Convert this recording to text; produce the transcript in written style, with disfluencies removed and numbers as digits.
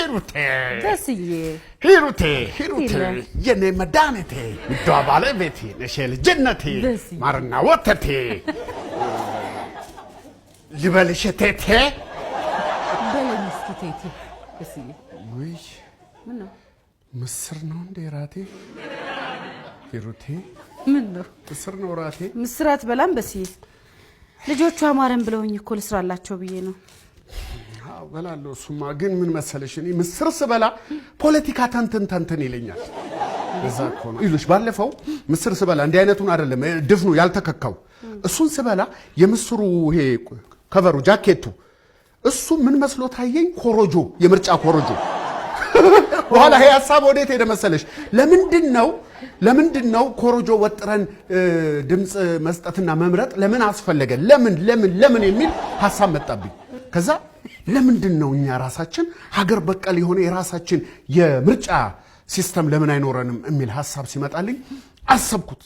ሂሩቴ። ደስዬ። ሂሩቴ፣ ሂሩቴ። እንዴት ነህ? የኔ መድኃኒቴ፣ ውዷ ባለቤቴ ነሽ፣ የልጅነቴ ደስዬ። ማርና ወተቴ ልበልሽ ቴቴ? በለኝ እስኪ ቴቴ፣ ደስዬ። ውይ! ምን ነው? ምስር ነው እንዴ ራቴ? ሂሩቴ። ምን ነው? ምስር ነው ራቴ። ምስር አትበላም በስዬ? ልጆቹ አማረን ብለውኝ እኮ ልስራላቸው ብዬ ነው። አዎ እበላለሁ። እሱማ ግን ምን መሰለሽ፣ እኔ ምስር ስበላ ፖለቲካ ተንትን ተንትን ይለኛል። እዛ እኮ ነው ይሉሽ። ባለፈው ምስር ስበላ እንዲህ አይነቱን አይደለም፣ ድፍኑ ያልተከካው እሱን ስበላ የምስሩ ይሄ cover ኡ ጃኬቱ እሱ ምን መስሎ ታየኝ? ኮሮጆ፣ የምርጫ ኮሮጆ። በኋላ ይሄ ሀሳብ ወዴት ሄደ መሰለሽ? ለምንድን ነው ኮሮጆ ወጥረን ድምፅ መስጠትና መምረጥ ለምን አስፈለገ? ለምን ለምን ለምን የሚል ሀሳብ መጣብኝ። ከዛ ለምንድን ነው እኛ ራሳችን ሀገር በቀል የሆነ የራሳችን የምርጫ system ለምን አይኖረንም የሚል ሀሳብ ሲመጣልኝ አሰብኩት።